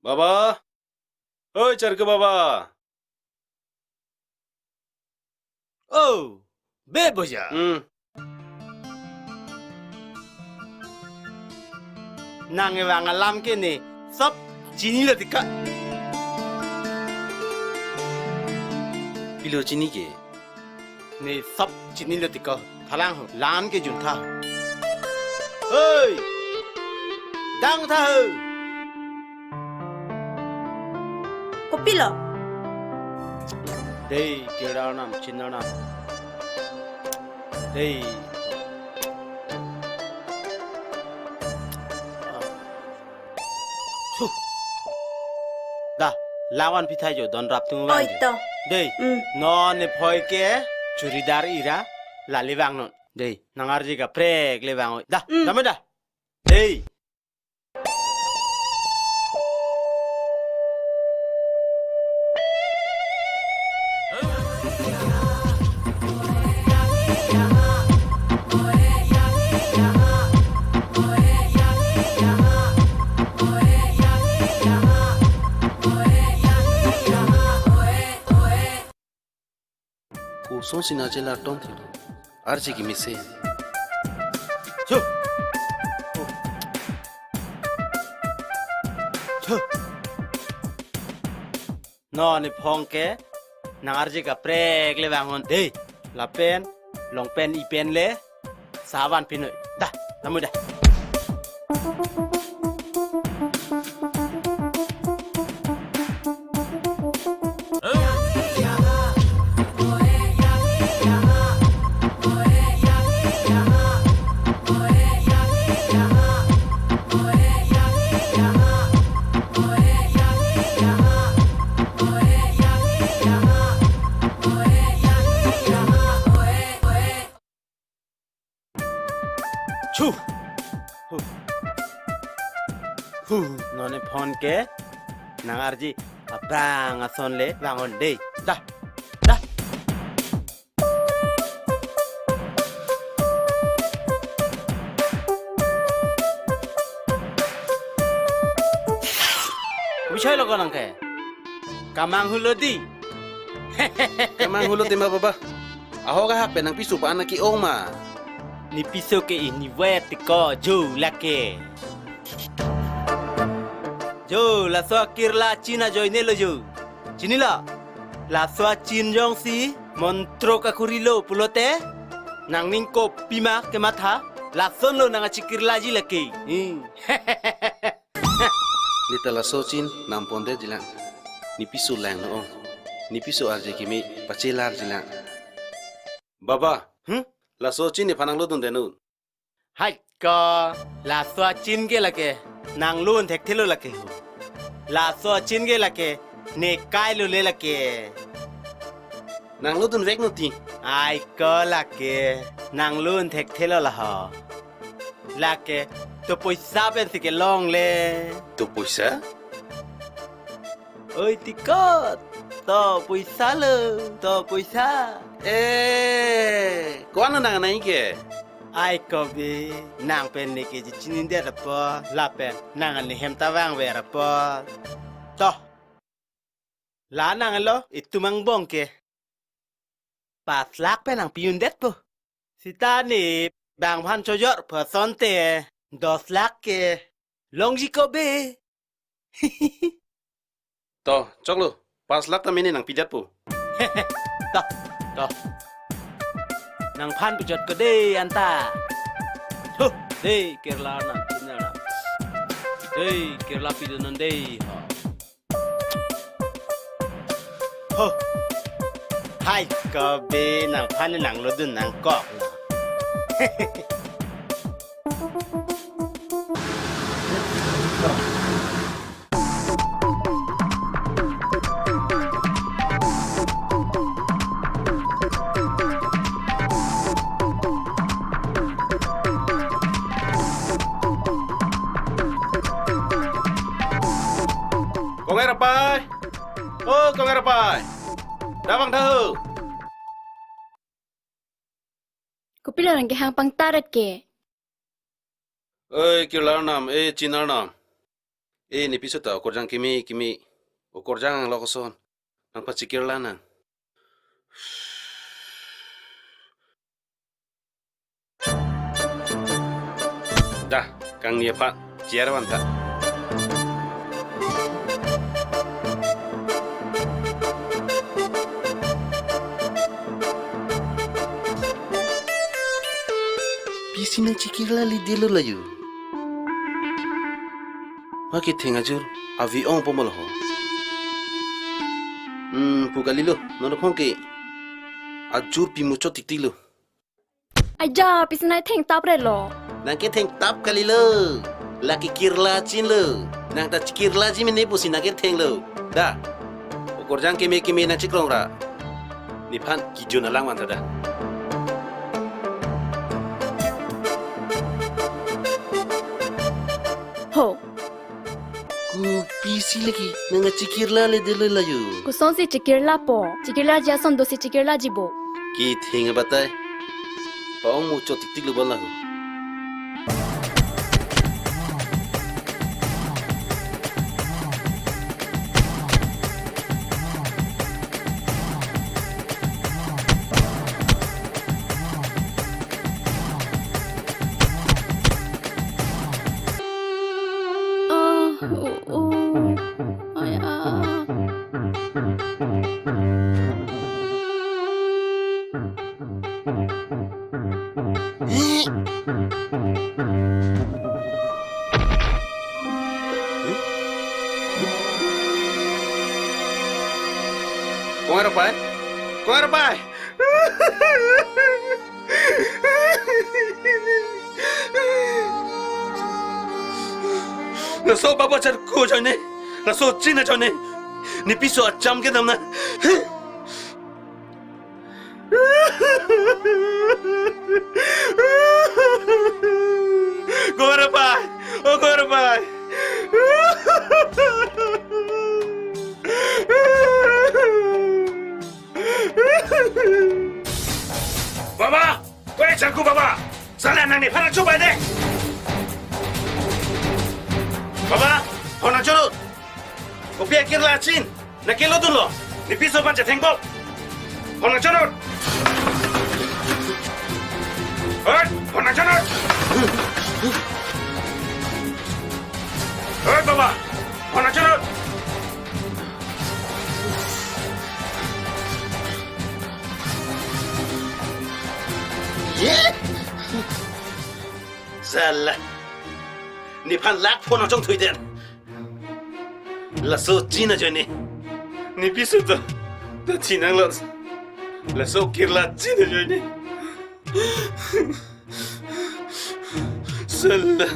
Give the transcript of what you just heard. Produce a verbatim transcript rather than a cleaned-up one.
Baba. Oi, Charke baba. Oh, be boja. Hmm. Nangkevang alam ke ne sop chinilo tiko. Pilo chini ke? Ne sop chinilo tiko. Thalang ho, lam ke juntha. Hei! Dangtha ho! Kopilo? Dei, Kirla Arnam, Chin Arnam. Dei. Huh. Da, lavan pithai jo, don rap tung. Oi vang jo. To. Dei, hmm, non ne phoi ke churidar ira, lale vangnon. Dei, nang arje kaprek le vang oi. Da, hmm, dam da. Dei. Kosonsi nangchelar ton thilo. Arje kemesen. Chu. Chu. Non ne phong ke nang arje kaprek le vangnon dei. Lapen long pen i pen le savan pinoi. Da, lamu da. Chu. Hu. Hu. Non ne phong ke nang arje abang ason le vangnon dei. Da. Da. Kopi choi lo ko nang ke? Kamang hulo dei. Kamang hulo tema baba. Ahok ahak pen nangpiso pa-an ke-ong ma? Ne piso ke inutvet tiko jo lake. Jo, laso Kirla Chin ajoine lo jo. Chinilo? Laso Chin jongsi montro kakurilo pulote nangning kopima kematha, lasonlo nang achikirlaji lake. Hmm. Ne ta laso Chin nampondet jilang. Ne piso lang no. Ne piso arje keme pachelar jilang. Baba, hmm? Laso Chin nephan nanglodun det non. Hai ko, laso Chin ke lake nanglodun thekthelo lake ho. Laso Chin ke lake ne kailo le lake. Nanglodun vek non ti. Ai ko lake nanglodun thekthelo la ho. Lake to poisa pensi kelong le. To poisa? Oi tiko, to poisa lo, to poisa. Eh, ko-an nang nai ke? Ai ko be, nang pen ne ke chinindet apot, lapen nang ne hem ta vangver apot. To. La nanglo, itum angbong ke pas lakh pen nangpi-undetpo. Sita ne bang aphan chojor pu asonte dos lakh ke longji ko be. To, choklo, pas lakh ta mene nangpidetpo. To, to. Nangphan pujot ko dei anta. Ho, dei Kirla Arnam, Chin Arnam. Dei Kirla pidunnon dei ho. Ho. Hai ko be nangphan nanglodun nangkok. Konger apai. Oh, Konger apai. Da vangtha ho. Kopilo nangkehang pangtaret ke? Oi, Kirla Arnam, eh, Chin Arnam. Eh, ne piso ta okorjang keme keme. Okorjang lo koson. Nangpachikirla nang. Dah, kangni aphan chair van ta. Pisi nangchikirla le delo layo. Ma ketheng ajur, avi ong po ma lo ho. Hmm, pu kalilo, non aphong ke ajur pimuchot tiktik lo. Aja, pisi nangthengtap re lo. Nangkethengtap kalilo. La kekirla chin lo. Nang ta chikirlaji mene pusi nangketheng lo. Dah. Okorjang keme keme nangchikrong ra. Nephan kejun alang van ta dah. Ho. Kopisi lagi nangchikirla le delo layo. Kosonsi chikirla po. Chikirlaji ason dosi chikirlaji bo. Ketheng abatai. Pa-ong muchot tiktik lo bang laho. Ah, oh, oh. Ay, ah. Kongar pai? Kongar pai? Laso baba charko ajoine. Laso chin ajoine. Ne piso acham kedam na. Kongar pai, oh kongar pai. Baba, koi charko baba. Sala nang nephan achubai de. Baba, hona choro. Kopi akirla chin. Nangkelodunlo. Ne piso aphan chethengpo. Hona choro. Hoi, hona choro. Hoi, baba. Hona choro. Ye? Sala. Nephan lak phone chongthui den. Laso chin ajoine. Ne piso ta. Ta chinang lo. Laso kirla chin ajoine. Sala.